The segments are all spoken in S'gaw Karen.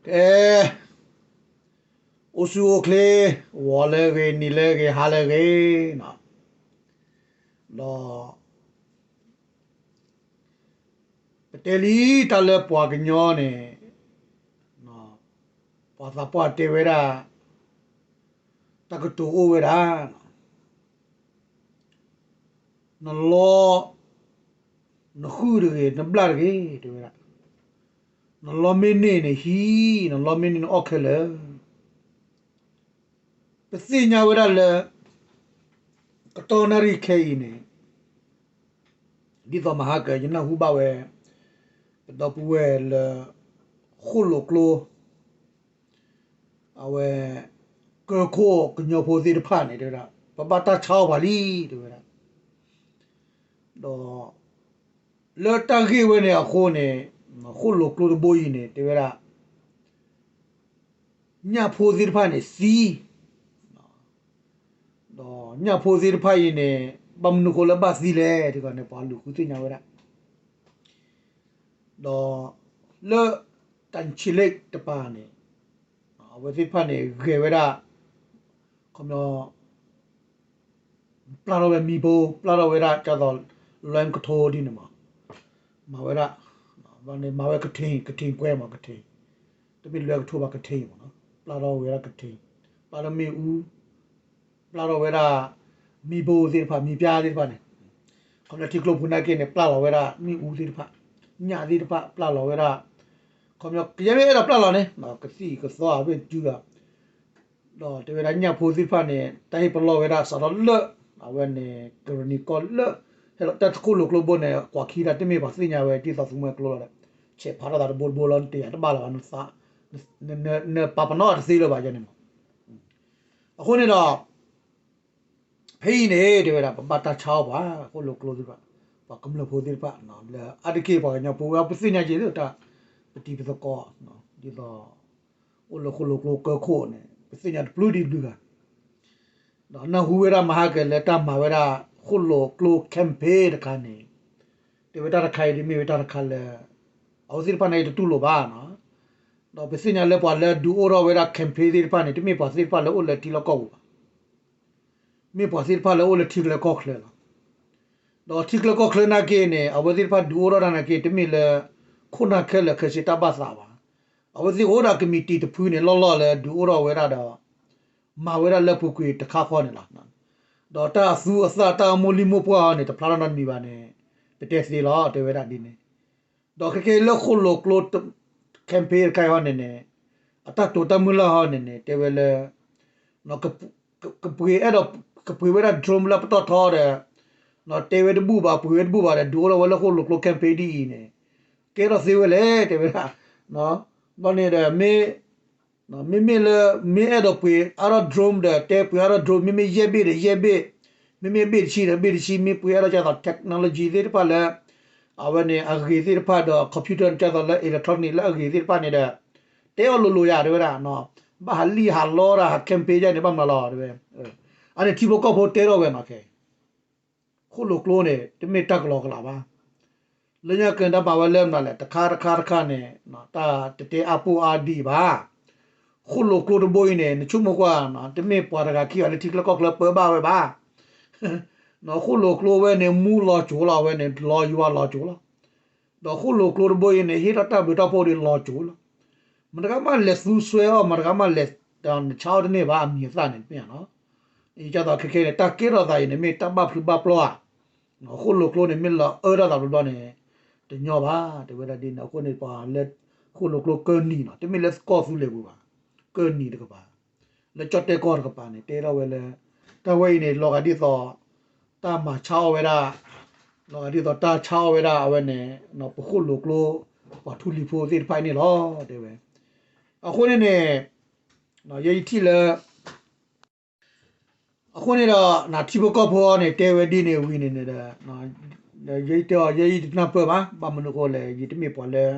အဲ အိၣ်ဆူၣ်အိၣ်ချ့ ဂီၤလၢအဂ့ၤ နံၤလၢအဂ့ၤ ဟါလၢအဂ့ၤ, ဒီး ပတဲလံတၢ်လၢပှၤကညီန့ၣ် ပှၤသးပှၢ်တဲဝဲဒၣ် တၢ်ကတိၤအိၣ်ဝဲဒၣ် နလီ နဃုာ်တဂ့ၤ နဘျၣ်တဂ့ၤ တဲဝဲဒၣ်, နလီမ့ၢ်န့ၢ်န့ၣ်ဟံး နလီမ့ၢ်န့ၢ်န့ၣ်အီၣ်ခဲလၢာ်. ပသ့ၣ်ညါဝဲဒၣ်လၢ ကတီၢ်နၣ်ရံၣ်ခဲအံၤန့ၣ် ဒ်သိးမဟါက ယနၢ်ဟူဘၣ်ဝဲ ပဒီပုၢ်ဝဲၢ်လၢ ဃိၣ်လိာ်ကျိ အဝဲ ကၢခိၣ်ကညီဖိသ့ၣ်တဖၣ်န့ၣ် တဲဝဲဒၣ် ပဘၣ်တၢ်ဆါအီၤပှၤလံ တဲဝဲဒၣ်, ဒီး လၢတၢ်ဂ့ၢ်ဝဲန့ၣ်အဃိန့ၣ် ဃိၣ်လိာ်ကျိတဘိအံၤန့ၣ် တဲဝဲဒၣ် ညၣ်ဖိသ့ၣ်တဖၣ်န့ၣ်သံ, ဒီးညၣ်ဖိသ့ၣ်တဖၣ်အံၤန့ၣ် ဘၣ်မနုၤဃိလၢဘၣ်သံလဲၣ် တခီန့ၣ် ပှၤလူၤဃုသ့ၣ်ညါဝဲဒၣ်, ဒီး လၢ တၢ်ဆံးလ့ၣ်တပၤန့ၣ် အဝဲသ့ၣ်တဖၣ်န့ၣ် ဂဲၤဝဲဒၣ် ခီပညီ ပျၢ်ထီၣ်ဝဲမံဘိ ပျၢ်ထီၣ်ဝဲဒၣ် ကၢ်သိး လွဲမကထိဒ်န့ၣ်မး, မၤဝဲဒၣ် ဘၣ်န့ၣ် မၤဝဲကထ့ၣ် ကထ့ၣ်ကွဲမး ကထ့ၣ်, တမ့ၢ်လွဲကထိဘၣ် ကထ့ၣ်မးနီၤ, ပျၢ်ထီၣ်ဝဲဒၣ်ကထ့ၣ်, ပျၢ်ထီၣ်မ့ၣ်အူ, ပျၢ်ထီၣ်ဝဲဒၣ် မံဘိသ့ၣ်တဖၣ် မံပျၢ်သ့ၣ်တဖၣ်န့ၣ်, ခီပညီထံကျိပူၤနာ်က့န့ၣ် ပျၢ်လီၤဝဲဒၣ်မ့ၣ်အူသ့ၣ်တဖၣ်, ညၣ်သ့ၣ်တဖၣ် ပျၢ်လီၤဝဲဒၣ်, ခီပညီ ကယဲၢ်မ့ၢ်အဲၣ်ဒိးပျၢ်လီၤန့ၣ် ကသံၣ်ကသီအဝဲၢ်စုဂၤ ဒီးတဲဝဲဒၣ်ညၣ်ဖိသ့ၣ်တဖၣ်န့ၣ် တၢ်ဟ့ၣ်ပလီၢ်ဝဲဒၣ်စးထီၣ်လၢ အဝဲန့ၣ် ကရံၣ်နံၤကီၢ်လၢ ဟဲလီၤတၢ်ဃိၣ်လိာ်ကျိဘိန့ၣ် ကွၢ်ခံဒၣ်တမ့ၢ်ပှၤသ့ၣ်ညါဝဲ ဒ်သိးသူမှဲကျိလီၤဒီး ဆဲးဖးထီၣ်သးတဘိတဘိလီၤ နတယာ်တဘၣ်လၢၤဘၣ် နပာ်ပနီၣ်တသ့လၢၤဘၣ်ယဲန့ၣ်မး, အဃိန့ၣ်ဒီး ဖဲအံၤန့ၣ် တဲဝဲဒၣ် ပဘၣ်တၢ်ဆါအီၤပှၤ ဃိၣ်လိာ်ကျိသ့ၣ်တဖၣ် ပှၤကမျၢၢ်ဖိသ့ၣ်တဖၣ် လၢအါတက့ၢ်ပှၤကညီဖိဝဲ ပသ့ၣ်ညါက့ၤလၢတၢ် ပတံၤပသကိး ဒ်သိး အိၣ်လၢဃိၣ်လိာ်ကျိကၢခိၣ်န့ၣ် ပသ့ၣ်ညါတဘျုးဒံးဘျုးဂၤ ဒီးနၢ်ဟူဝဲဒၣ်မဟါကလၢတၢ်မၤဝဲဒၣ် ဃိၣ်လိာ်ကျိ campaign တခါန့ၣ် တဲဝဲတၢ်တခါအံၤဒ်မ့ၢ်ဝဲတၢ်တခါလၢ အဝဲသ့ၣ်တဖၣ်န့ၣ်တတူၢ်လိာ်ဘၣ်နီၤ, ဒီးပသ့ၣ်ညါလၢပှၤလၢဒုးအိၣ်ထီၣ်ဝဲဒၣ် campaign သ့ၣ်တဖၣ်န့ၣ် တမ့ၢ်ပှၤသ့ၣ်တဖၣ်လၢအိၣ်လၢထံလီၢ်ကီၢ်ပူၤဘၣ်, မ့ၢ်ပှၤသ့ၣ်တဖၣ်လၢအိၣ်လၢထံချၢကီၢ်ချၢလီၤ. ဒီးထံချၢကီၢ်ချၢနာ်က့န့ၣ် အဝဲသ့ၣ်တဖၣ်ဒုးအိၣ်ထီၣ်တၢ်နာ်က့ တမ့ၢ်လၢ ခိၣ်နၢ်ခဲလၢာ်ခဲဆ့တၢ်ဘၣ်သးဘၣ်. အဝဲသ့ၣ်အိၣ်ဒၣ်ကမံးတံာ်တဖုန့ၣ် လီၢ်လီၢ်လၢဒုးအိၣ်ထီၣ်ဝဲဒၣ်ဒီး မၤဝဲဒၣ်လၢပူၤကွံာ်တခါဃီန့ၣ်လီၤ. ဒီးတၢ်အသူအသၣ်တၢ်အမိၢ်လံၢ်မိၢ်ပှၢ်ဟီန့ၣ် တဖျါထီၣ်နီတမံၤဘၣ်န့ၣ် ပတဲသ့လီၤ တဲဝဲဒၣ်ဒ်န့ၣ်. ဒီးခဲကဲလၢဃိၣ်လိာ်ကျိ campaign တခါအံၤဟီန့ၣ်န့ၣ် အတၢ်တိာ်တၢ်မုၢ်လၢ်ဟီန့ၣ်န့ၣ် တဲဝဲလၢ ကပှ့ၤအဲၣ်ဒိး ကပှ့ၤဝဲဒၣ် drone လၢပတီၢ်ထီဒီး တဲဝဲတဘူၣ်ဘၣ် ပှ့ၤဝဲတဘူၣ်ဘၣ်ဒီး ဒုးအိၣ်ထီၣ်ဝဲလၢဃိၣ်လိာ်ကျိ campaign ဒ်အံၤန့ၣ် ကဲထီၣ်သ့ဝဲလဲၣ် တဲဝဲဒၣ်. ဘၣ်န့ၣ်ဒီး မ့မ့ၢ်လၢ မ့ၢ်အဲၣ်ဒိးပှ့ၤအါထီၣ် drone ဒီး တဲပှ့ၤအါထီၣ် drone မ့မ့ၢ်ယဲၢ်ဘ့ၣ်ဒီးယဲၢ်ဘ့ၣ်, မ့မ့ၢ်ဘ့ၣ်တဆံဒီးဘ့ၣ်တဆံ မ့ၢ်ပှ့ၤအါထီၣ်ကၢ်သိး technology သ့ၣ်တဖၣ်လၢ အဝဲန့ၣ်အဂ့ၤသ့ၣ်တဖၣ်ဒီး computer ကၢ်သိးလၢ electronic လၢအဂ့ၤသ့ၣ်တဖၣ်န့ၣ်ဒီး တဲအီၤလိၤလိၤယၤ တဲဝဲဒၣ်. ဘၣ်ဟးလံၣ်ဟးလီတၢ် ဟး campaign ယါန့ၣ် ဘၣ်မနုၤလီၤ တဲဝဲ. အန့ၣ်ထံဖိကီၢ်ဖိတဲထီၣ်ဝဲနီၤခဲ ဃိၣ်လိာ်ကျိန့ၣ် တမ့ၢ်တၢ်ကလီကလးဘၣ်. လၢညါက့ၤတၢ်မၤဝဲလၢမနုၤလဲၣ် တခါတခါတခါန့ၣ် တၢ်တတဲအါပူၤအါဒံးဘၣ်. ဃိၣ်လိာ်ကျိတဘိအံၤန့ၣ် နဆိကမိၣ်ကွၢ် တမ့ၢ်ပှၤတဂၤခံဂၤလၢထံချၢကီၢ်ချၢပၢဘၣ်ဝဲဘၣ်. ဃိၣ်လိာ်ကျိဝဲန့ၣ် မူလီၤစိၤလီၤ အဝဲန့ၣ် လီၤယွၤလီၤစိၤလီၤ. ဒီးဃိၣ်လိာ်ကျိတဘိအံၤန့ၣ် ဟ့ၣ်ထီၣ်တၢ်ဘျုးတၢ်ဖှိၣ်ဒီးလီၤစိၤလီၤ. မတဂၤမးလဲၤသူစွဲအီၤ မတဂၤမးလဲၤ နဆါအီၤတန့ၢ်ဘၣ် အမံၤအသၣ်န့ၣ် မ့ၢ်ဧါနီၤ. ယကၢ်သိးခဲခဲန့ၣ် တၢ်ကဲထီၣ်သးအံၤန့ၣ် မ့ၢ်တၢ်ဘၣ်ဖျုးဘၣ်ပျီဧါ. ဃိၣ်လိာ်ကျိန့ၣ် မ့ၢ်လီၤအၢထီၣ်သးဘျီဘျီန့ၣ် တညီဘၣ် တဲဝဲဒၣ်ဒ်န့ၣ်. အဃိန့ၣ် ပှၤလၢဃိၣ်လိာ်ကျိကၢနံၤနီၤ တမ့ၢ်လၢကီၢ်သူလ့ၤပူၤဘၣ် ကၢနံၤတကပၤ လၢကၠီၣ်တဲၣ်ကီၢ်တကပၤန့ၣ် တဲထီၣ်ဝဲလၢ တၢ်ဝဲအံၤန့ၣ် လီၤဂာ်ဒ်သိး တၢ်မၤဆါအီၣ်ဝဲဒၣ် လီၤဂာ်ဒ်သိးတၢ်ဆါအီၣ်ဝဲဒၣ်အဝဲန့ၣ် ပဃိၣ်လိာ်ကျိ ပှၤထူလံၤဖိသ့ၣ်တဖၣ်အံၤန့ၣ်လီၤ တဲဝဲ. အဃိန့ၣ်န့ၣ် ယဲယထံၣ်လၢ အဃိန့ၣ်ဒီး ထံဖိကီၢ်ဖိအံၤန့ၣ် တဲဝဲဒ်န့ၣ်ဝံၤန့ၣ်န့ၣ်ဒီး ယဲယတဲအီၤ ယဲယတနၢ်ပၢၢ်ဘၣ် ဘၣ်မနုၤအဃိလဲၣ် ယတမ့ၢ်ပှၤလၢ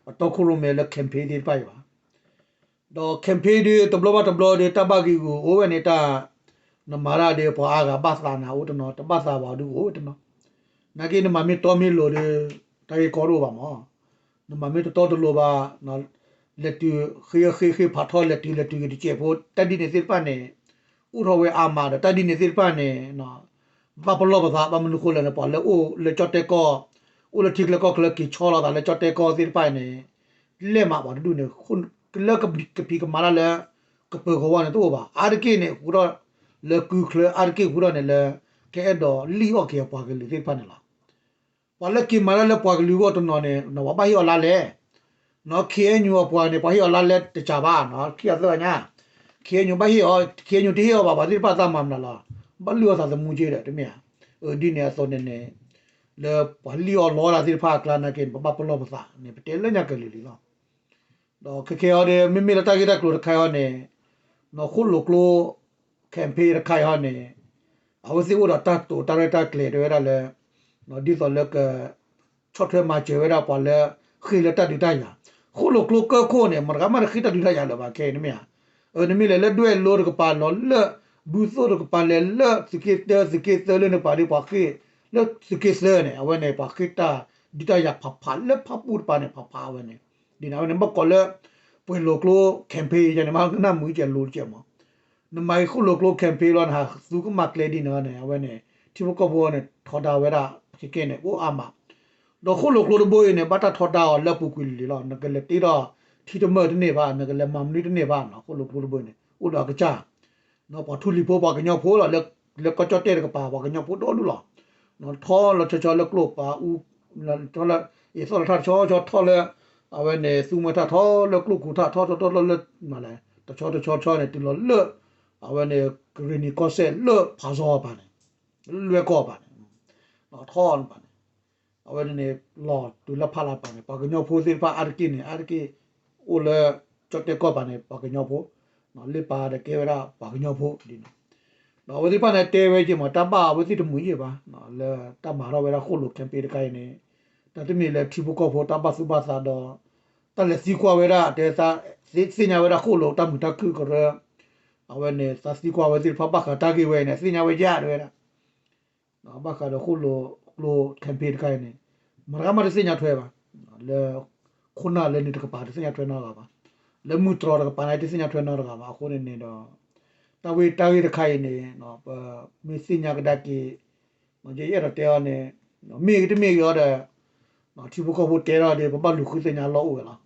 အတီခိၣ်ရိၣ်မဲလၢ campaign သ့ၣ်တဖၣ်အံၤဘၣ်. ဒီး campaign ဒီး တဘျီဘၣ်တဘျီဒီး တၢ်ဘၣ်ဂံာ်ဂူာ်အိၣ်ဝဲန့ၣ်တၢ် နမၤတၢ်ဒီးပှၤအါဂၤဘၣ်သးနၤအိၣ်တနီၤ တဘၣ်သးဘၣ်ဒီးအိၣ်ဝဲတနီၤ နာ်က့နမၤမ့ၢ်တီမ့ၢ်လိၤဒီး တၢ်ဂ့ၢ်ကီတအိၣ်ဘၣ်မး နမၤမ့ၢ်တတီတလိၤဘၣ် လဲၤတုၤ ဃ့ဃ့ဃ့ဖးထီ လဲၤတုၤလဲၤတုၤဂ့ၤတစဲးဖိ တၢ်ဒ်န့ၣ်သ့ၣ်တဖၣ်န့ၣ် အိၣ်ထီၣ်ဝဲအါမးဒီး တၢ်ဒ်န့ၣ်သ့ၣ်တဖၣ်န့ၣ် ဘၣ်ပလီၢ်ပသး ဘၣ်မနုၤဃိလဲၣ်န့ၣ် ပှၤလၢအိၣ်လၢကၠီၣ်တဲၣ်ကီၢ် အိၣ်လၢထံချၢကီၢ်ချၢက့ၤဆီလီၤသးလၢကၠီၣ်တဲၣ်ကီၢ်သ့ၣ်တဖၣ်န့ၣ် လဲၣ်မးပှၤတဒူၣ်န့ၣ် လၢကဖံးကမၤတၢ်လၢ ကပၢၤကဝီၤန့ၣ်တအိၣ်ဘၣ် အါတက့ၢ်န့ၣ် ဃုထီၣ် လၢကုချၢ အါတက့ၢ်ဃုထီၣ်န့ၣ်လၢ ကအဲၣ်ဒိးလံၣ်အီၣ်က့ၤအပှၤကလုာ်သ့ၣ်တဖၣ်န့ၣ်လီၤ. ပှၤလၢက့ၤမၤတၢ်လၢပှၤကလုာ်အဂီၢ်တနီၤန့ၣ် ပှၤဘၣ်ဟ့ၣ်အီၤလါလဲၣ် နီၢ် ခ့ၣ်အဲၣ်ယူၣ် အပှၤန့ၣ် ပှၤဟ့ၣ်အီၤလါလဲၣ်တကးဘၣ် နီၢ် ခံဂၤသၢဂၤညါ ခ့ၣ်အဲၣ်ယူၣ် ဘၣ်ဟ့ၣ်အီၤ ခ့ၣ်အဲၣ်ယူၣ် တဟ့ၣ်အီၤဘၣ် ပှၤသ့ၣ်တဖၣ်သးမၤမနုၤလီၤ ဘၣ်လုၢ်အီၣ်သးသမူက့ဒီး တမ့ၢ်ဧါ ဒ်န့ၣ်အသိးန့ၣ်န့ၣ် လၢပှၤလံၣ်အီၣ်လီတၢ်သ့ၣ်တဖၣ်အကျါနာ်က့န့ၣ် ပဘၣ်ပလီၢ်ပသးန့ၣ် ပတဲလၢညါကလုာ်လံလီၤ ဒီးခဲခဲအံၤဒီး မ့မ့ၢ်လၢတၢ်ဂ့ၢ်တၢ်ကျိၤတခါအံၤန့ၣ် နီၢ် ဃိၣ်လိာ်ကျိ campaign တခါအံၤဟီန့ၣ် အဝဲသ့ၣ်အိၣ်ဒီးတၢ်တိာ်တၢ်ရဲၣ်တၢ်ကျဲၤတဲဝဲဒၣ်လၢ ဒ်သိးလၢက ဆီၣ်ထွဲမၤစၢၤဝဲဒၣ်ပှၤလၢ ဃ့ၢ်လၢတၢ်ဒုးတၢ်ယၤ ဃိၣ်လိာ်ကျိကၢၢ်ခိၣ်န့ၣ် မတၤဂၤမးတဃ့ၢ်တၢ်ဒုးတၢ်ယၤလၢၤဘၣ် ခဲအံၤန့ၣ်မ့ၢ်ဧါ နမ့ၢ်လဲၤလၢဒွဲၣ်လိတကပၤလီၤလၢ ဘုသိၣ်တကပၤလဲၤလၢသုးက့သၢ သုးက့သၢလၢန့ၣ်ပှၤဒီးပှၤဃ့ၢ် လၢသုးက့သၢန့ၣ် အဝဲန့ၣ် ပှၤဃ့ၢ်တၢ်ဒုးတၢ်ယၤဖးဖးလၢဖးပူၣ်တပၤန့ၣ် ဖးဖးအဝဲန့ၣ် ဒ်န့ၣ် အဝဲန့ၣ် ဘၣ်ကိးလၢ ပှဲၤလိာ်ကျိ campaign ယၤန့ၣ် မ့ၢ်နၢ်မုာ်ကဲလိာ်တကဲမး နမၤအံၤဃိၣ်လိာ်ကျိ campaign လီၤ နဟးသူကမၤကျဲဒ်န့ၣ်န့ၣ် အဝဲန့ၣ် ထံဖိကီၢ်ဖိန့ၣ် ထီဒါဝဲဒၣ် ခဲကဲန့ၣ် အိၣ်အါမး ဒီးဃိၣ်လိာ်ကျိတဘိအံၤန့ၣ် ဘၣ်တၢ်ထီဒါအီၤလၢအပူၤကွံာ်လံလီၤ နကလဲၤတ့ထီၣ်ထံတမၢၢ်တန့ၢ်ဘၣ် နကလဲၤမၤမနုၤတန့ၢ်ဘၣ် ဃိၣ်လိာ်ကျိတဘိအံၤန့ၣ် အိၣ်ဒီးအကစၢ် ပှၤထူလံၤဖိပှၤကညီဖိလီၤ လၢကီၢ်ကၠီၣ်တဲၣ်တကပၤ ပှၤကညီဖိဒီဒူၣ်လီၤ ထီလီၤဆီဆီလၢကျိၣ်ပာ်အူ ထီလၢ အ့ၣ်သီၣ်လၢထၣ်တဆီဆီ ထီလၢ အဝဲန့ၣ် သူမွဲထၣ် ထီလၢကျိၣ်ကူထၣ် ထီထီထီထီလၢ တဆီတဆီဆီန့ၣ် တုၤလီၤလၢ အဝဲန့ၣ် ကရ့ၣ်နံၤကီၢ်စဲၣ်လၢဖးစီအပၤန့ၣ် လၢလွဲၢ်ကီၢ်အပၤန့ၣ် ထီန့ၣ်ပၤန့ၣ် အဝဲန့ၣ် လီၤတုၤလၢဖးလၢ်ပၤန့ၣ် ပှၤကညီဖိသ့ၣ်တဖၣ်အါတက့ၢ်န့ၣ် အါတက့ၢ် အိၣ်လၢ ကၠီၣ်တဲၣ်ကီၢ်ပၤန့ၣ် ပှၤကညီဖိ လ့ပၤဒီးကဲဝဲဒၣ်ပှၤကညီဖိဒ်န့ၣ် ဒီးအဝဲသ့ၣ်တဖၣ်န့ၣ်တဲဝဲက့ၤမး တၢ်ဘၣ်အဝဲသ့ၣ်တမုာ်ယဲၢ်ဘၣ် လၢတၢ်မၤထီၣ်ဝဲဒၣ်ဃိၣ်လိာ် campaign တခါအံၤန့ၣ် တၢ်တမ့ၢ်လၢထံဖိကီၢ်ဖိတၢ်ဘၣ်သူၣ်ဘၣ်သးဒီး တၢ်လဲၤသံကွၢ်ဝဲဒၣ် တဲသ့ၣ်ညါဝဲဒၣ်ဃိၣ်လိာ်တၢ်မုာ်တၢ်ခုၣ်ကရၢ အဝဲန့ၣ် သးသံကွၢ်ဝဲသ့ၣ်တဖၣ်ဘၣ်ဃးတၢ်ဂ့ၢ်ဝဲအံၤန့ၣ် သ့ၣ်ညါဝဲယဲၢ်တဲဝဲဒၣ် ဘၣ်ဃးဒီးဃိၣ်လိာ်ကျိ campaign တခါအံၤန့ၣ် မတၤဂၤမးတသ့ၣ်ညါထွဲဘၣ် လၢ ခိၣ်နၢ်လၢန့ၣ်တကပၤ တသ့ၣ်ညါထွဲနီတဂၤဘၣ် လၢမုၢ်တြီတကပၤန့ၣ် တသ့ၣ်ညါထွဲနီတဂၤဘၣ် အဃိန့ၣ်န့ၣ်ဒီး တၢ်ဝဲတၢ်ဂ့ၢ်တခါအံၤန့ၣ် ပမ့ၢ်သ့ၣ်ညါကဒါက့ၤ ယအဲၣ်ဒိးတဲအီၤန့ၣ် မ့ၢ်ဂ့ၤတမ့ၢ်ဂ့ၤအီၤဒီး ထံဖိကီၢ်ဖိတဲထီၣ်ဒီး ပဘၣ်လူၤဃုသ့ၣ်ညါလီၢ်အိၣ်ဝဲလီၤ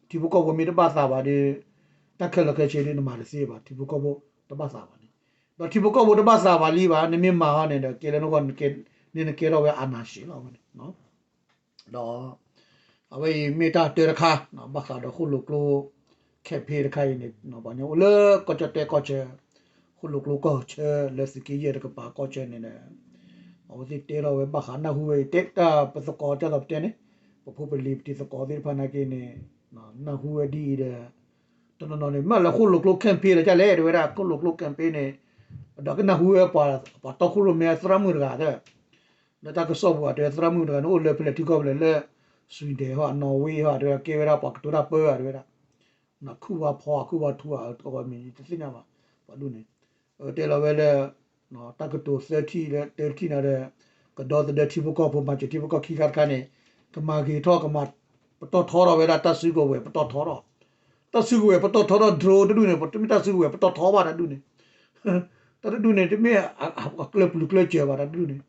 ထံဖိကီၢ်ဖိမ့ၢ်တဘၣ်သးဘၣ်ဒီး တၢ်ခဲလၢာ်ခဲဆ့ဒီးနမၤတသ့ဘၣ် ထံဖိကီၢ်ဖိတဘၣ်သးဘၣ်န့ၣ် ဒီးထံဖိကီၢ်ဖိတဘၣ်သးဘၣ်လံဘၣ် နမ့ၢ်မၤအီၤန့ၣ်ဒီး ကဲလၢနဂီၢ် နကဲထီၣ်ဝဲအနၢ်ဆံးလီၤဝဲန့ၣ် ဒီး အဝဲအံၤမ့ၢ်တၢ်တၢတခါ ဘၣ်ဃးဒီးဃိၣ်လိာ်ကျိ campaign တခါအံၤန့ၣ် ပှၤကညီအိၣ်လၢကီၢ်ကၠီၣ်တဲၣ်ကီၢ်ဆၢ ဃိၣ်လိာ်ကျိကီၢ်ဆၢလၢသုးက့ယဲၢ်တကပၤကီၢ်ဆၢန့ၣ်ဒီး အဝဲသ့ၣ်တဲထီၣ်ဝဲဘၣ်ဃးနၢ်ဟူဝဲအံၤ တဲတၢ်ပသကိးတၢ်သိးပတဲန့ၣ် ပဖိပလံၤပတံၤသကိးသ့ၣ်တဖၣ်နာ်က့န့ၣ် နၢ်ဟူဝဲဒ်အံၤဒီး တနီၤနီၤန့ၣ် မ့ၢ်လၢဃိၣ်လိာ်ကျိ campaign လၢကလဲၣ် တဲဝဲဒၣ် ဃိၣ်လိာ်ကျိ campaign န့ၣ် ဒီးကနၢ်ဟူဝဲပှၤတီခိၣ်ရိၣ်မဲသရၣ်မုၣ်တဂၤသၢ လၢတၢ်ကစီၣ်ပူၤ တဲသရၣ်မုၣ်တဂၤန့ၣ် အိၣ်လၢဖဲလဲၣ်ထံကီၢ်ဖဲလဲၣ်လၢ Sweden ဟီ Norway ဟီ တဲဝဲဒၣ် ကဲဝဲဒၣ်ပှၤကတိၤတၢ်ပၢအီၤတဲဝဲဒၣ် နခုၣ်ဝါဖီ ခုၣ်ဝါထူအီၤ တဝဲမံၤတသ့ၣ်ညါဘၣ် ပှၤဒ်န့ၣ် တဲလီၤဝဲလၢ တၢ်ကတိၤသၢထံၣ်လၢတၢထံၣ်န့ၣ်ဒီး ကဒီသဒၢထံဖိကီၢ်ဖိ မၤစၢၤထံဖိကီၢ်ဖိ ခံခါတခါန့ၣ် ကမၤဂ့ၤထီၣ် ကမၤပတီၢ်ထီထီၣ်ဝဲဒၣ်တၢ်စုကဝဲၤပတီၢ်ထီထီၣ် တၢ်စုကဝဲၤပတီၢ်ထီထီၣ် drone တဒူၣ်န့ၣ် ပတမ့ၢ်တၢ်စုကဝဲၤပတီၢ်ထီဘၣ်တဒူၣ်န့ၣ် တၢ်တဒူၣ်န့ၣ် တမ့ၢ်အကျၢၤပျုၤကျၢၤစၢၤဘၣ်တဒူၣ်န့ၣ်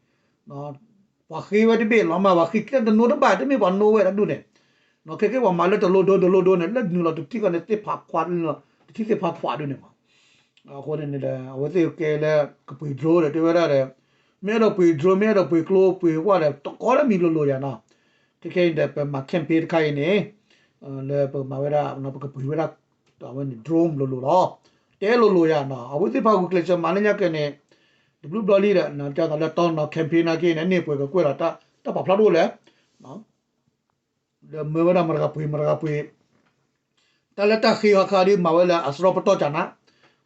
ပှၤဃ့ဝဲတဘ့ၣ်လီၤမး ပှၤဃ့တနီၤတဘၣ် တမ့ၢ်ပှၤနိဝဲတဒူၣ်န့ၣ် ခဲကဲပှၤမၤလၢတလိဒိတလိဒိန့ၣ် လၢနုာ်လီၤတထံၣ်ဃီန့ၣ် သ့ၣ်ဖးခွး နုာ်လီၤတထံၣ်သ့ၣ်ဖးခွးဒ်န့ၣ်မး အဃိန့ၣ်ဒီး အဝဲသ့ၣ်ကဲလၢကပှ့ၤ drone ဒီးတဲဝဲဒၣ်ဒီး မ့ၢ်အဲၣ်ဒိးပှ့ၤ drone မ့ၢ်အဲၣ်ဒိးပှ့ၤကျိပှ့ၤဝဲဒီး တကိးလၢမံၤလိၤလိၤယၤနီၤ ခဲခဲအံၤဒီး ပမၤ campaign တခါအံၤန့ၣ် လၢပကမၤဝဲဒၣ် ပကပှ့ၤဝဲဒၣ် အဝဲန့ၣ် drone လိၤလိၤလီၤ တဲလိၤလိၤယၤနီၤ အဝဲသ့ၣ်တဖၣ်ဂုာ်ကျဲးစၢးမၤလၢညါက့န့ၣ် တဘျုးဘျီလံဒီး ဒ်သိးလၢတီနီၤ campaign နာ်က့န့ၣ် န့ၢ်ပှဲၤကကွဲၢ်လီၤ တၢ်ပာ်ဖျါတအိၣ်လဲၣ် လၢမၢဝဲဒၣ်မတၤဂၤပှ့ၤ မတၤဂၤပှ့ၤ တၢ်လၢတၢ်ဃ့ဟီခါဒ်မၤဝဲလၢအစရီပတီၢ်ကနး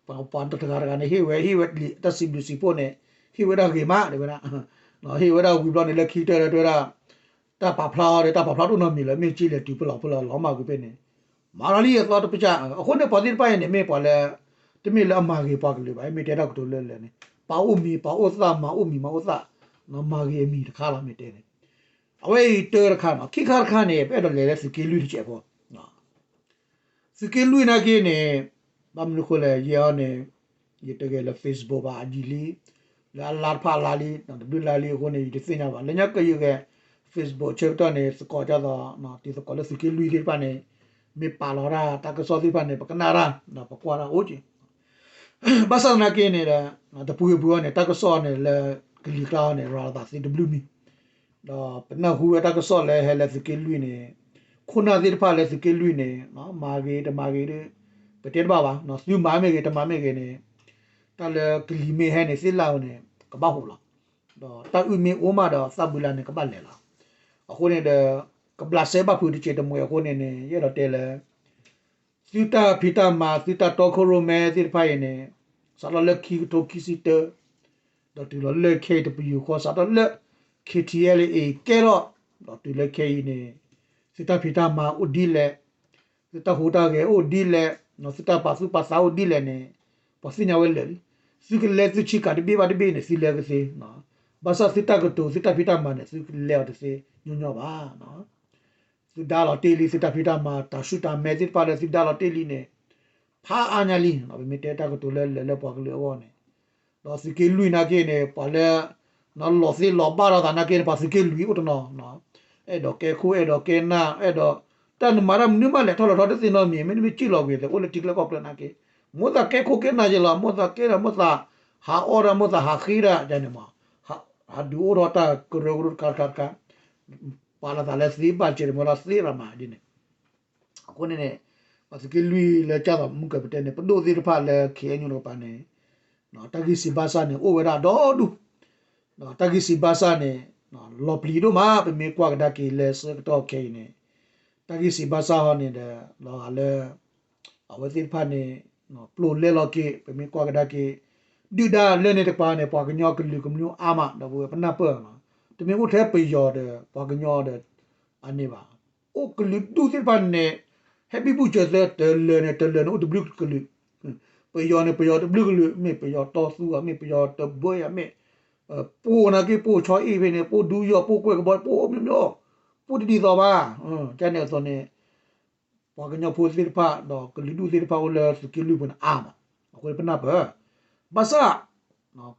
ပှၤတဂၤတဂၤန့ၣ် ဟ့ၣ်ဝဲ ဟ့ၣ်ဝဲတၢ်စံးဘျုးစံးဖှိၣ်န့ၣ် ဟ့ၣ်ဝဲဒၣ်ဂ့ၤမး တဲဝဲဒၣ် ဟ့ၣ်ဝဲဒၣ်ဝံၤဘျီန့ၣ် လၢခံကတၢၢ်လၢတဲဝဲဒၣ် တၢ်ပာ်ဖျါအီၤဒီး တၢ်ပာ်ဖျါတအိၣ်နီတမံၤလၢ မ့ၢ်က့လဲၤတုၤပလီၢ်ဖဲလဲၣ်လီၤမၢ်ကွံာ်ဖဲန့ၣ် မၤလီၤလံအသီတပစၢ် အဃိန့ၣ် ပှၤသ့ၣ်တဖၣ်အံၤန့ၣ် မ့ၢ်ပှၤလၢ တမ့ၢ်လၢအမၤဂ့ၤပှၤကလုာ်ဘၣ် မ့ၢ်တဲတၢ်ကတိၤလၢလၢ်န့ၣ် ပာ်အိၣ်မံၤပာ်အိၣ်သၣ် မၤအိၣ်မံၤမၤအိၣ်သၣ် မၤဂ့ၤအမံၤတခါလီၤ မ့ၢ်တဲန့ၣ် အဝဲအံၤတၢတခါနီၤ ခံခါတခါန့ၣ် ပအဲၣ်ဒိးလဲၤလၢသုးက့လွံၢ်တစဲးဖိ သုးက့လွံၢ်နာ်က့န့ၣ် ဘၣ်မနုၤဃိလဲၣ် ယဲအီၤန့ၣ် ယတဂဲၤလၢ Facebook ဘၣ် အယံာ်လံ, လၢအလါတဖၣ်အလါလံ, တဘျုးလါလံအဃိန့ၣ် ယတသ့ၣ်ညါဘၣ်. လၢညါကယဂဲၤ Facebook ဆၢကတီၢ်န့ၣ် သကိးဒ်သိး တံၤသကိးလၢသုးက့လွံၢ်သ့ၣ်တဖၣ်န့ၣ် မ့ၢ်ပာ်လီၤတၢ်တၢ်ကစီၣ်သ့ၣ်တဖၣ်န့ၣ် ပကနၣ်တၢ် ပကွၢ်တၢ်အိၣ်က့ၤ ဘၣ်ဆၣ်သနာ်က့န့ၣ်ဒီး တပူၤဂ့ၤပူၤဂ့ၤန့ၣ် တၢ်ကစီၣ်န့ၣ်လၢကလံၤကျါန့ၣ် ရၤလီၤသးသ့တဘျုးမံၤ, ဒီးပနၢ်ဟူဝဲတၢ်ကစီၣ်လၢဟဲလၢသုးက့လွံၢ်န့ၣ် ခိၣ်နၢ်သ့ၣ်တဖၣ်လၢသုးက့လွံၢ်န့ၣ် မၤဂ့ၤတမၤဂ့ၤဒီး ပတဲတဘၣ်ဘၣ်, သုမၤမ့ၢ်ဂ့ၤတမၤမ့ၢ်ဂ့ၤန့ၣ် တၢ်လၢကလံၤမ့ၢ်ဟဲန့ၣ် သ့ၣ်လၣ်ဧိၤန့ၣ် ကဘၣ်ဟူးလီၤ. ဒီးတၢ်အုၣ်မ့ၢ်အိၣ်မးဒီးသၣ်ဘုလါန့ၣ် ကဘၣ်လဲၤလီၤ. အဃိန့ၣ်ဒီး ကဘျးစဲဘၣ်ဖုးတစဲးတမှဲၤအဃိန့ၣ်န့ၣ် ယအဲၣ်ဒိးတဲလၢ သုတၢ်ဖံးတၢ်မၤ သုတၢ်တီခိၣ်ရိၣ်မဲသ့ၣ်တဖၣ်အံၤန့ၣ် စးထီၣ်လၢခံကထိခံဆံတၢ ဒီးတုၤလီၤလၢခဲအံၤတပယူာ်ဃီ စးထီၣ်လၢ ခ့ထံအဲလ်အ့ ကဲထီၣ် ဒီးတုၤလၢခဲအံၤန့ၣ် သုတၢ်ဖံးတၢ်မၤအိၣ်ဒ်လဲၣ်, သုတၢ်ဟူးတၢ်ဂဲၤအိၣ်ဒ်လဲၣ်, သုတၢ်ပာ်သူၣ်ပာ်သးအိၣ်ဒ်လဲၣ်န့ၣ် ပှၤသ့ၣ်ညါဝဲလၢာ်လံ. သုကလဲသုဆ့ကၤတဘ့ၣ်ဘၣ်တဘ့ၣ်န့ၣ် သုလဲကသ့, ဘၣ်ဆၣ်သုတၢ်ကတိၤ သုတၢ်ဖံးတၢ်မၤန့ၣ် သုလဲအီၤတသ့ညီညီဘၣ်. သုဒါလီၤတ့ၢ်လံ သုတၢ်ဖံးတၢ်မၤ တၢ်ဆူၣ်တၢ်မဲသ့ၣ်တဖၣ်လၢသုဒါလီၤတ့ၢ်လံန့ၣ် ဖးအါညါလံ. ပမ့ၢ်တဲတၢ်ကတိၤလၢလၢလၢပှၤကလုာ်အဂီၢ်န့ၣ် ဒီးသုးက့လွံၢ်နာ်က့န့ၣ် ပှၤလၢ လီၤသ့လီၤဘၣ်ထီၣ်သးနာ်က့န့ၣ် ပှၤသုးက့လွံၢ်အိၣ်တနီၤ, အဲၣ်ဒိးကဲခိၣ် အဲၣ်ဒိးကဲနၢ် အဲၣ်ဒိး တၢ်နမၤတၢ်မနုၤမးလဲၤထီၣ်လဲၤထီၣ် တသ့ၣ်နီတမံၤ မ့တမ့ၢ်စံၣ်လီၤကွံာ်သဲး အိၣ်လၢထံကျဲကီၢ်ကျဲနာ်က့ မိၣ်သးကဲခိၣ်ကဲနၢ်ယဲလီၤ, မိၣ်သးကဲဒီး မိၣ်သးဟးအီၣ်ဒီး မိၣ်သးဟးဃ့ဒီးန့ၣ်မး, ဟးဒုးအိၣ်ထီၣ်တၢ်ကရၢကရိတခါတခါတခါ ပာ်လီၤသးလၢသ့ဘၣ်စဲးတမံၤလီၤ သ့ရၤမးဒ်န့ၣ် အဃိန့ၣ်န့ၣ် ပှၤသုးက့လွံၢ်လၢကၢ်သိးမုၢ်ကၢၤပတဲန့ၣ် ပဒိၣ်သ့ၣ်တဖၣ်လၢ ခ့အဲၣ်ယူၣ် တကပၤန့ၣ် တၢ်ဂံၢ်စံးဘါစၢ်န့ၣ် အိၣ်ဝဲဒၣ်ဒီဒူၣ်, တၢ်ဂံၢ်စံးဘါစၢ်န့ၣ် လီၤပျံၤဒိၣ်မး ပမ့ၢ်ကွၢ်ကဒါက့ၤလၢဆၢကတီၢ်ခဲအံၤန့ၣ် တၢ်ဂံၢ်စံးဘါစၢ်ဟီန့ၣ်ဒီး လီၤဂာ်လၢ အဝဲသ့ၣ်တဖၣ်န့ၣ် ပျိာ်လဲလီၤက့ၤ ပမ့ၢ်ကွၢ်ကဒါက့ၤ ဒုၣ်ဒါလၢန့ၣ်တကပၤန့ၣ် ပှၤကညီကလုာ်ကမျၢၢ်အါမး ဒီပုၢ်ဝဲၢ်ပနၢ်ပၢၢ်လီၤ. တမ့ၢ်အိၣ်ထဲပယီၤဒီး ပှၤကညီဒီး အန့ၣ်ဘၣ်. အိၣ်ကလုာ်ဒူၣ်သ့ၣ်တဖၣ်န့ၣ် ဟဲဘံဘူဆၢသၢ တလၢာ်န့ၣ် တလၢာ်န့ၣ် အိၣ်တဘျုးကလုာ်, ပယီၤန့ၣ် ပယီၤတဘျုးကလုာ် မ့ၢ်ပယီၤတီသူဧါ မ့ၢ်ပယီၤတဘၢဧါ မ့ၢ် ပိၢ်နာ်က့ ပိၢ်ဆီအ့ၣ်ဖဲန့ၣ် ပိၢ်ဒူယီၢ် ပိၢ်ကွဲၢ်ကဘီ ပိၢ်အိၣ်မျိုးမျိုး ပိၢ်တဒ်သိးဘၣ်. ကန့ၣ်အသိးန့ၣ် ပှၤကညီဖိသ့ၣ်တဖၣ် ဒီးကလုာ်ဒူၣ်သ့ၣ်တဖၣ်အိၣ်လၢသုးက့လွံၢ်ပူၤန့ၣ်အါမး, အဃိပနၢ်ပၢၢ်, ဘၣ်ဆၣ်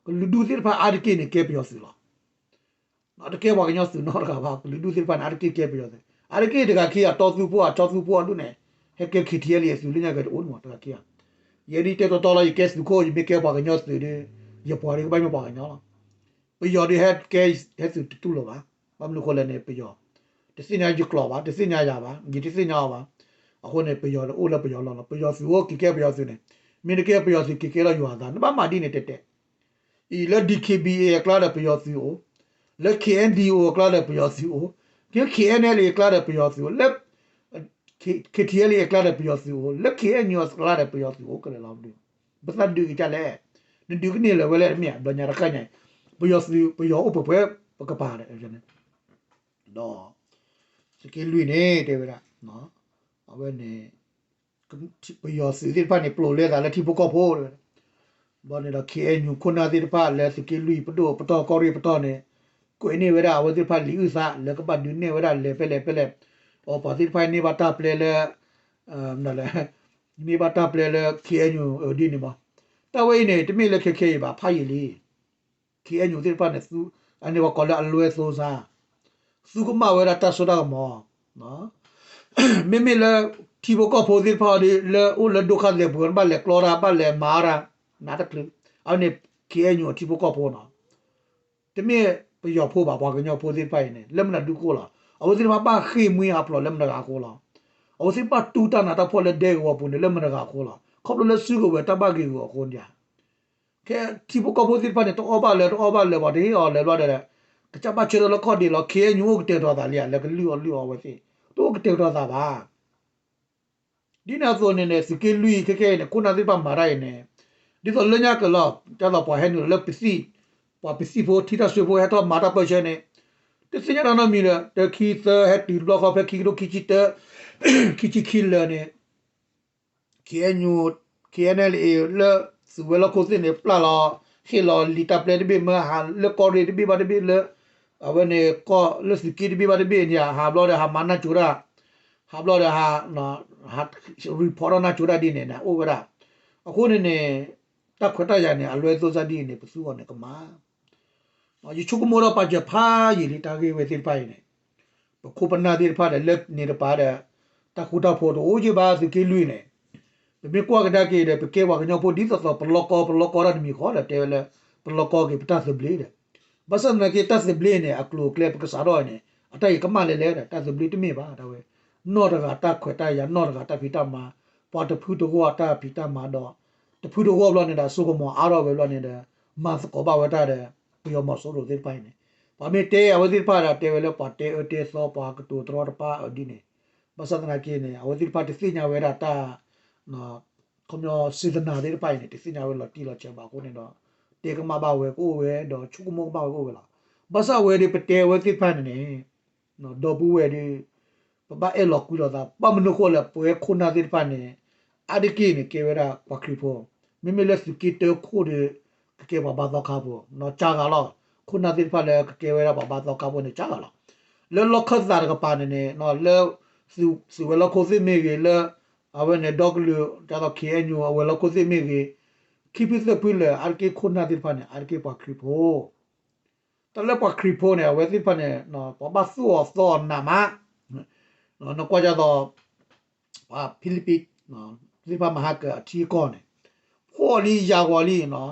ကလုာ်ဒူၣ်သ့ၣ်တဖၣ်အါတက့ၢ်န့ၣ် ကဲပယီၤသုးလီၤ. တကဲပှၤကညီသုးနီတဂၤဘၣ်, ကလုာ်ဒူၣ်သ့ၣ်တဖၣ်န့ၣ် အါတက့ၢ်ကဲပယီၤသုး, အါတက့ၢ်တဂၤခံဂၤ တီသူဖိ အတီသူဖိအဒူၣ်န့ၣ် ဟဲကဲ ခ့ထံအဲလ်အ့ သုးလၢညါကတအိၣ်န့ၣ်မး တဂၤခံဂၤ ယဲဒ်တဲတီတီလီၤ ယကဲသုးခိၣ် ယမ့ၢ်ကဲပှၤကညီသုးဒီး ယပှၤဒ်ကဘၣ်မ့ၢ်ပှၤကညီလီၤ. ပယီၤဒ်ဟဲကဲ ဟဲသုးတတူၢ်လိာ်ဘၣ်. ဘၣ်မနုၤအဃိလဲၣ်န့ၣ် ပယီၤ တသ့ၣ်ညါယကျိာ်ဘၣ်, တသ့ၣ်ညါယၤဘၣ်, ယတသ့ၣ်ညါအီၤဘၣ်. အဃိန့ၣ် ပယီၤအိၣ်လၢပယီၤလီၢ်လီၤ. ပယီၤသုးအိၣ်က့ၤကဲပယီၤသုးန့ၣ်, မ့ၢ်တကဲပယီၤသုးက့ၤကဲလီၤယွၤအသး, နဘၣ်မၤဒ်န့ၣ်တဲတဲ အံၤလၢ DKBA အကျါဒီးပယီၤသုးအိၣ်, လၢ KNDO အကျါဒီး ပယီၤသုးအိၣ်, လၢ KNLA အကျါဒီးပယီၤသုးအိၣ်, လၢ KTLA အကျါဒီးပယီၤသုးအိၣ်, လၢ KNU အကျါဒီးပယီၤသုးအိၣ် ကလဲၤလီၤဒုး, ပသးဒုးက့ၤဒ်လဲၣ်, နဒုးကန့ၢ်လၢၤဝဲလဲၣ် တမ့ၢ်ဧါ, ဘျီညါတခါညါအံၤ ပယီၤသုး ပယီၤအိၣ်ပှဲၤပှဲၤ ပကပၤဒီး ဒီး သုးက့လွံၢ်န့ၣ် တဲဝဲဒၣ် အဝဲန့ၣ် ပယီၤသုးသ့ၣ်တဖၣ်န့ၣ် ပျိာ်လဲသးလၢထံဖိကီၢ်ဖိဝဲ, ဘၣ်န့ၣ်ဒီး KNU ခိၣ်နၢ်သ့ၣ်တဖၣ်လၢသုးက့လွံၢ်ပဒိၣ်ပတီၢ်ကီၢ်ရ့ၣ်ပတီၢ်န့ၣ် ကွဲးန့ၢ်ဝဲဒၣ်အဝဲသ့ၣ်တဖၣ်လံာ်အုၣ်သးလၢကဘၣ်ဒုးနဲၣ်ဝဲဒၣ်လဲၤဖဲလဲၣ်ဖဲလဲၣ်, အပှၤသ့ၣ်တဖၣ်န့ၢ်ဘၣ်တၢ်ပျဲလၢ မနုၤလဲၣ်, န့ၢ်ဘၣ်တၢ်ပျဲလၢ KNU ဒ်န့ၣ်မး, တၢ်ဝဲအံၤန့ၣ် တမ့ၢ်လၢခဲခဲအံၤဘၣ် ဖးယံာ်လံ KNU သ့ၣ်တဖၣ်န့ၣ် အန့ၣ်ပှၤကိးလၢအလွဲသိစါ, သူကမၣ်ဝဲဒၣ်တၢ်စိတၢ်ကမီၤ, မ့မ့ၢ်လၢ ထံဖိကီၢ်ဖိသ့ၣ်တဖၣ်ဒီး လၢအိၣ်လၢဒိခါသဲးပူၤ ဘၣ်လဲၤကျီတၢ် ဘၣ်လဲၤမၤတၢ် နးတချုး, အဝဲန့ၣ် KNU ထံဖိကီၢ်ဖိနီၤ, တမ့ၢ်ပယီၤဖိဘၣ် ပှၤကညီဖိသ့ၣ်တဖၣ်အံၤန့ၣ် လၢမနုၤဒုးကိၣ်လီၤ, အဝဲသ့ၣ်တဖၣ်ဘၣ်ဃ့ၢ်မှံဟးဖျိးလၢမတၤတဂၤအဃိလီၤ, အဝဲသ့ၣ်ဘၣ်တူၢ်တၢ်နးတၢ်ဖှီၣ်လၢဒဲကဝီၤပူၤန့ၣ် လၢမတၤတဂၤအဃိလီၤ, ခီဖျိလၢစုကဝဲၤတၢ်ဘၣ်ဂ့ၢ်ဂီၤအဃိန့ၣ် ခဲထံဖိကီၢ်ဖိသ့ၣ်တဖၣ်န့ၣ် တအီၣ်ဘၣ်လၢၤ တအီၣ်ဘၣ်လၢၤ ပှၤတဟ့ၣ်အီၤလၢၤဘျီဒီး ကစၢ်ဘၣ်ဆၢထၢၣ်လၢခီၣ်ဒ့လီၤ, KNU အိၣ်ကတဲာ်ကတီၤသးလံဧါ လၢကလုၢ်အီၣ်လုၢ်အီအဝဲသ့ၣ် တအိၣ်ကတဲာ်ကတီၤသးဘၣ်. ဒ်န့ၣ်အသိးန့ၣ်န့ၣ် သုးက့လွံၢ်ခဲခဲအံၤန့ၣ် ခိၣ်နၢ်သ့ၣ်တဖၣ်မၤတၢ်အံၤန့ၣ် ဒ်သိးလၢညါကလီၤ ဒ်သိးပှၤဟဲနုာ်လီၤလၢပသံၣ်, ပှၤပသံၣ်ဖိထံတၢ်စွ့ဖိဟဲထီၣ်မၤတၢ်ပၢၢ်ဆၢန့ၣ် တသ့ၣ်ညါတၢ်နီတမံၤလၢ တခံသၢ ဟဲတုၤတဘျီဃီဖဲခံကထိခံဆံတၢ ခံဆံခံလၢာ်န့ၣ် KNU KNLA လၢသုးဝဲၤလီၢ်ခိၣ်သ့ၣ်န့ၣ် ပျၢ်လီၤ ဟ့ၣ်လီၤလံာ်တၢ်ပျဲတဘ့ၣ်မၢ ဟးလၢကီၢ်ရ့ၣ်တဘ့ၣ်ဘၣ်တဘ့ၣ်လၢ အဝဲန့ၣ်ကီၢ်လၢသုးက့တဘ့ၣ်ဘၣ်တဘ့ၣ်န့ၣ် ဟးဘျီဒီးဟးမၤနၢ်ကၠိတၢ် ဟးဘျီဒီး ဟး report ထီၣ်နၢ်ကၠိတၢ်ဒ်န့ၣ်န့ၣ် အိၣ်ဝဲဒၣ်. အဃိန့ၣ်န့ၣ် တၢ်ခွဲးတၢ်ယာ်န့ၣ် အလွဲသိၣ်စၢ်ဒ်အံၤန့ၣ် ပသူအီၤန့ၣ်ကမၣ် ယဆိကမိၣ်ဒီးပာ်စၢၤဖးယံာ်လံတၢ်ဂ့ၢ်ဝဲသ့ၣ်တဖၣ်အံၤန့ၣ်, ပခိၣ်ပနၢ်သ့ၣ်တဖၣ်ဒီး လၢန့ၣ်တပၤဒီး တၢ်ဃူတၢ်ဖိးတအိၣ်က့ဘၣ်သုးက့လွံၢ်န့ၣ်, ပမ့ၢ်ကွၢ်ကဒါက့ၤဒီး ပကဲပှၤကညီဖိဒ်သိးသိး ပလီၢ်ကီ ပလီၢ်ကီတၢ်တမံၤဃီဒီး တဲဝဲလၢ ပလီၢ်ကီက့ၤပတၢ်သဘျ့ဒီး, ဘၣ်ဆၣ်သနာ်က့ တၢ်သဘျ့န့ၣ် အကျိၤအကျဲပကစးထီၣ်န့ၣ် အတၢ်အံၤကမၣ်လဲၣ်လဲၣ်ဒီး တၢ်သဘျ့တမ့ၢ်ဘၣ် တၢ်ဝဲ နီၢ်တဂၤတၢ်ခွဲးတၢ်ယာ် နီၢ်တဂၤတၢ်ဖံးတၢ်မၤ, ပှၤတဖုတဂီၢ်တၢ်ဖံးတၢ်မၤဒီး တဖုတဂီၢ်ဘျီန့ၣ်ဒီး စိကမီၤအါထီၣ်ဝဲဘျီန့ၣ်ဒီး မၤသကိးဘၣ်ဝဲတၢ်ဒီး ပယီၤမီၤစိရိၤသ့ၣ်တဖၣ်အံၤန့ၣ်, ပှၤမ့ၢ်တဲအဝဲသ့ၣ်တဖၣ်ဒီး တဲဝဲလၢပှၤတဲအၢတဲသီ ပှၤကတိၤတရီတပါအီၤဒ်န့ၣ်, ဘၣ်ဆၣ်သနာ်က့န့ၣ် အဝဲသ့ၣ်တဖၣ်တသ့ၣ်ညါဝဲဒၣ်တၢ် ခီပညီစေတနာသ့ၣ်တဖၣ်အံၤန့ၣ် တသ့ၣ်ညါဝဲလီၤတံၢ်လီၤဆဲးဘၣ်အဃိန့ၣ်ဒီး တဲကမၣ်ဘၣ်ဝဲကအိၣ်ဝဲဒီး ဆိကမိၣ်ကမၣ်ဝဲကအိၣ်ဝဲလီၤ. ဘၣ်ဆၣ်အဝဲဒၣ်ပတဲအဝဲသ့ၣ်တဖၣ်န့ၣ်န့ၣ် ဒီပုၢ်ဝဲၢ်ဒီး ပဘၣ်အဲၣ်လီၤကွံလိာ်သး ဘၣ်မနုၤဃိလဲၣ် ပဝဲခိၣ်နၢ်သ့ၣ်တဖၣ်န့ၣ် အါတက့ၢ်န့ၣ် ကဲဝဲဒၣ်ပှၤခရံာ်ဖိ, မ့မ့ၢ်လၢသုးက့တၢခိၣ်ဒီး ကကဲပှၤဘါသီခါဖိ နီၢ်ကၢ်ဂၤလီၤ. ခိၣ်နၢ်သ့ၣ်တဖၣ်လၢကကဲဝဲဒၣ်ပှၤဘါသီခါဖိန့ၣ် ကၢ်ဂၤလီၤ. လၢလီၢ်ခၢၣ်သးတကပၤန့ၣ်န့ၣ် လၢ သုးဝဲၤလီၢ်ခိၣ်သ့ၣ်မ့ၢ်ဂ့ၤ လၢ အဝဲန့ၣ်ဒီကလုာ် ဒ်သိး ခ့ၣ်အဲၣ်ယူၣ် အဝဲၤလီၢ်ခိၣ်သ့ၣ်မ့ၢ်ဂ့ၤ ခံဖုသၢဖုလၢာ် အါတက့ၢ်ခိၣ်နၢ်သ့ၣ်တဖၣ်န့ၣ် အါတက့ၢ်ပှၤခရံာ်ဖိ တၢ်လၢပှၤခရံာ်ဖိန့ၣ် အဝဲသ့ၣ်တဖၣ်န့ၣ် ပှၤဘၣ်သူၣ်အီၤသီအီၤနးမး, နကွၢ်ဒ်သိး ပှၤဖံလံးပံး သ့ၣ်တဖၣ်မၤဟါကၢၤအထံအကီၢ်န့ၣ် ဖှီၣ်လံယၤဂီၤလံ,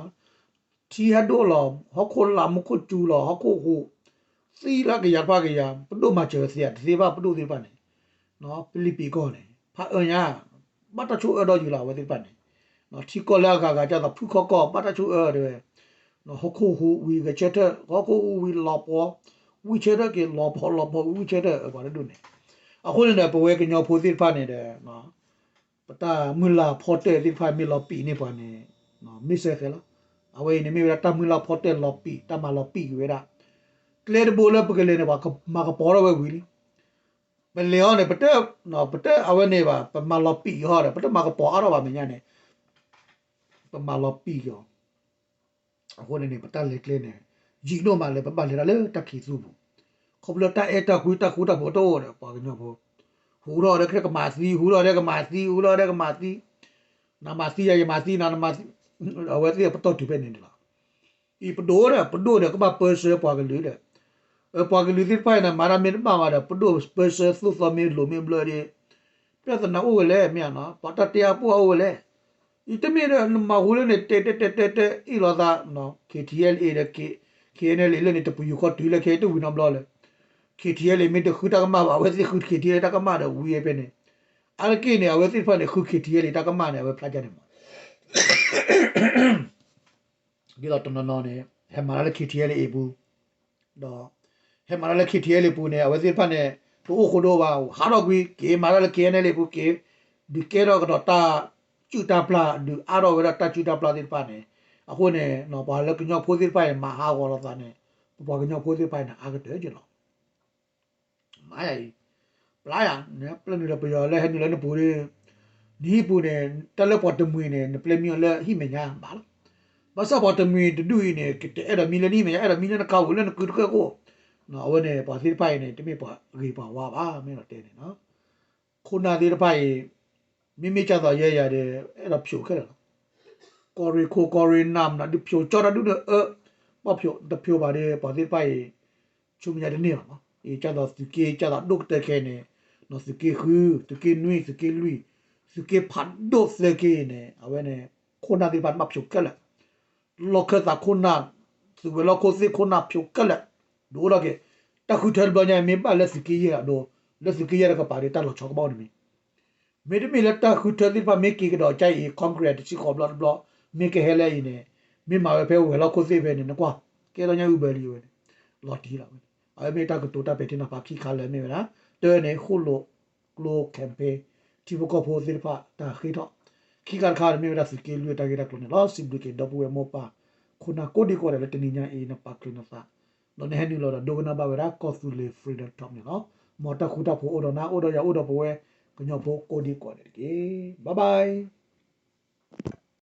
ထံဟဲဒိၣ်လီၤ ဟီၣ်ခိၣ်လာ် မူခိၣ်စူၤလီၤ ဟီၣ်ခိၣ်ဟူး သံလၢကယၤတဖၣ်ကယၤ ပဒိၣ်မၤစၢၤသ့တသ့ဘၣ် ပဒိၣ်သ့ၣ်တဖၣ်န့ၣ် ဖံလံးပံးကီၢ်န့ၣ် ဖးအၢညါ ဘၣ်တၢ်ဆိၣ်အၢဒီးယုာ်လီၤ အဝဲသ့ၣ်တဖၣ်န့ၣ် ထံကီၢ်လၢအဂၤဂၤ ဒ်သိးဖုၣ်ခီၣ်ကီၢ် ဘၣ်တၢ်ဆိၣ်အၢတဲဝဲ ဟီၣ်ခိၣ်ဟူးဝံၤဂဲၤဆၢထၢၣ် ဟီၣ်ခိၣ်ဟူးဝံၤလီၤပှီၤ ဝံၣ်ဆၢထၢၣ်က့ၤ လီၤပှီၤလီၤပှီၤဝံၣ်ဆၢထၢၣ် ပှၤတဒူၣ်န့ၣ် အဃိန့ၣ်ဒီး ပဝဲကညီဖိသ့ၣ်တဖၣ်န့ၣ်ဒီး ပတၢ်မုၢ်လၢ်ဖီတၢၣ်သ့ၣ်တဖၣ်မ့ၢ်လီၤပံာ်န့ၢ်ပှၤန့ၣ် မ့ၢ်စဲဃဲလီၤ. အဝဲအံၤန့ၣ်မ့ၢ်ဝဲဒၣ်တၢ်မုၢ်လၢ်ဖီတၢၣ်လီၤပံာ် တၢ်မၤလီၤပံာ်က့ၤဝဲဒၣ် ကျဲတဘိလၢပကလဲၤန့ၣ် ပှၤမၤကပီၤထီၣ်ဝဲဝံၤလံ. ပလဲၤအီၤန့ၣ် ပတ ပတအဝဲန့ၣ်ဘၣ် ပမၤလီၤပံာ်က့ၤဟီဒီး ပတမၤကပီၤအါထီၣ်ဘၣ်မဲာ်ညါန့ၣ် ပမၤလီၤပံာ်က့ၤအီၤ အဃိန့ၣ်န့ၣ် ပတၢ်လဲၤကျဲန့ၣ် ယံာ်ဒိၣ်မးလၢပဘၣ်လဲၤတၢ်လၢတၢ်ခံးသူပူၤ ခီဖျိလၢတၢ်အဲၣ်တၢ်ကွံတၢ်ဃူတၢ်ဖိးတအိၣ်ဒီး ပှၤကညီဖိ ဟူးထီၣ်ဒီးကမၤသံ ဟူးထီၣ်ဒီးကမၤသံ ဟူးထီၣ်ဒီးကမၤသံ နမၤသံယၤ ယမၤသံနၤ နမၤသံ အဝဲသ့ၣ်အပတီၢ်တုၤဖဲန့ၣ်န့ၣ်လီၤ. အံၤပဒိၣ်ဒီး ပဒိၣ်ဒီးကဘၣ်ပၢဆှၢပှၤကလုာ်ဒီး ပှၤကလုာ်သ့ၣ်တဖၣ်အံၤန့ၣ် မၤတၢ်မ့ၢ်တဘၣ်ဘၣ်ဒီး ပဒိၣ်ပၢဆှၢသိၣ်သီမ့ၢ်လိၤမ့ၢ်ဘျၢဒီး ပြဿနာအိၣ်ဝဲလဲၣ် မ့ၢ်ဧါနီၤ ပှၤတၢ်တဲအါပှၢ်အိၣ်ဝဲလဲၣ်. အံၤတမ့ၢ်ဒီးနမၤဟူလၢန့ၣ် တဲတဲတဲတဲတဲအ့ၣ်လိာ်သး K T L A ဒီး K N L A လၢန့ၣ် တပယူာ်ခီတုၤလၢခဲအံၤတဝံၤနီတဘျီလၢ K T L A မ့ၢ်တဃုတၢ်ကမၣ်ဘၣ် အဝဲသ့ၣ်ဃု K T L A တၢ်ကမၣ်ဒီးဝံၤဖဲန့ၣ် အါတက့ၢ်န့ၣ် အဝဲသ့ၣ်တဖၣ်န့ၣ် ဃု K T L A တၢ်ကမၣ်န့ၣ် အဝဲဖျါကၢ်န့ၣ်မး ဒ်သိးတနီၤနီၤန့ၣ် ဟဲမၤတၢ်လၢ K T L A အပူၤ ဒီး ဟဲမၤတၢ်လၢ K T L A အပူၤန့ၣ် အဝဲသ့ၣ်တဖၣ်န့ၣ် တအိၣ်ဃိဒိဘၣ် ဟးထီၣ်ကွံာ် က့ၤမၤတၢ်လၢ K N L A အပူၤ က့ၤ ဒုးကဲထီၣ်ကဒီးတၢ်စုၣ်တၢ်ပျၢ် ဒုးအါထီၣ်ဝဲဒၣ်တၢ်စုၣ်တၢ်ပျၢ်သ့ၣ်တဖၣ်န့ၣ် အဃိန့ၣ် ပှၤလၢကညီဖိသ့ၣ်တဖၣ်န့ၣ် မၤဟးဂီၤလိာ်သးန့ၣ် ပပှၤကညီဖိသ့ၣ်တဖၣ်န့ၣ် အါကတၢၢ်က့ၤလီၤ. မၤယၤအံၤ ပျၢ်ယၤ နပျဲနုာ်လၢပယီၤလၢဟဲနုာ်လၢနပူၤဒီး နဟံၣ်ပူၤန့ၣ် တၢ်လၢပှၤတမှံၤန့ၣ် နပျဲမံအီၤလၢဟံၣ်မဲာ်ညါဘၣ်လီၤ. ဘၣ်ဆၣ်ပှၤတမှံၤတဒူၣ်အံၤန့ၣ် ကတအဲၣ်ဒိးမံလၢနဟံၣ်မဲာ်ညါ အဲၣ်ဒိးမံလၢနခါပူၤ လၢနကုတကၢၢ်ခိၣ် အဝဲန့ၣ် ပှၤသ့ၣ်တဖၣ်အံၤန့ၣ် တမ့ၢ်ပှၤဂ့ၤပှၤဝါဘၣ် မ့ၢ်ဒီးတဲန့ၣ် ခိၣ်နၢ်သ့ၣ်တဖၣ်အံၤ မ့မ့ၢ်ကၢ်သိးယဲယၤဒီး အဲၣ်ဒိးဖျိးခဲလၢာ်လီၤ. ကီၢ်ရ့ၣ်ခိၣ်ကီၢ်ရ့ၣ်နၢ်မနုၤဒုးဖျိးကၠီတၢ်ဒုးဒီးအၢ ဘၣ်ဖျိးတဖျိးဘၣ်ဒီး ပှၤသ့ၣ်တဖၣ်အံၤ ဆူမဲာ်ညါတန့ၢ်ဘၣ်မး အံၤကၢ်သိးသုးက့ ကၢ်သိးဒိၣ်ကတၢၢ်ခဲအံၤန့ၣ် သုးက့ဃု သုးက့နွံ သုးက့လွံၢ် သုးက့ဖးဒိၣ်သၢက့အံၤန့ၣ် အဝဲန့ၣ် ခိၣ်နၢ်သ့ၣ်တဖၣ်န့ၣ် ဘၣ်ဖျိးခဲလၢာ် လီၢ်ခၢၣ်သးခိၣ်နၢ် သုးဝဲၤလီၢ်ခိၣ်သ့ၣ်ခိၣ်နၢ်ဖျိးခဲလၢာ် ဒိၣ်ဒိၣ်က့ၤ တၢ်ဃုထၢတဘျီညါအံၤ မ့ၢ်ဘၣ်လၢသုးက့ယဲၢ်အဒိ လၢသုးက့ယဲၢ်တကပၤဒီး တၢ်လီၤဆီကဘၣ်အိၣ်န့ၣ်မ့ၢ် မ့တမ့ၢ်လၢတၢ်ဃုထၢသ့ၣ်တဖၣ်မ့ၢ်က့ၤကဒီးကါအံၤ Congress တဆံဃိးဘျီတဘျီ မ့ၢ်ကဟဲလၢအံၤန့ၣ် မ့ၢ်မၤဝဲဖဲဝဲၤလီၢ်ခိၣ်သ့ၣ်ဖဲန့ၣ် နကွၢ် ကဲထီၣ်ညါအုၣ်ဘၢလံဝဲန့ၣ် လီၤတံၢ်လီၤဝဲန့ၣ် အဝဲမ့ၢ်တၢ်ကတိၤတၢ်ပဲာ်ထံနီၤဖးခံခါလၢမ့ၢ်ဝဲဒၣ် တၢန့ၣ် ဃိၣ်လိာ်ကျိ campaign ထံဖိကီၢ်ဖိသ့ၣ်တဖၣ်တၢ်ဃ့ထီၣ် ခံခါတခါန့ၣ်မ့ၢ်ဝဲဒၣ်သုးက့လွံၢ်အတၢ်ဂ့ၢ်တၢ်ကျိၤန့ၣ်လီၤ. စံးဘျုးက့ၤဒီပုၢ်ဝဲၢ်မိၢ်ပၢ် ခိၣ်နၢ်ကိးဒံကိးဂၤဒဲးလၢတနံၤညါအံၤ နပာ်ချုးနသး ဒီးနဟဲနုာ်လီၤဒီးဒိကနၣ်ဘၣ်ဝဲဒၣ်ကီၢ်သူလ့ၤ Freedom Talk န့ၣ်လီၤ. မ်တၢ်ဃူတၢ်ဖိးအိၣ်ဒီးနၤ အိၣ်ဒီးယၤ အိၣ်ဒီးပဝဲကညီဖိကိးဒံကိးဂၤဒဲးတက့ၢ်. Bye bye.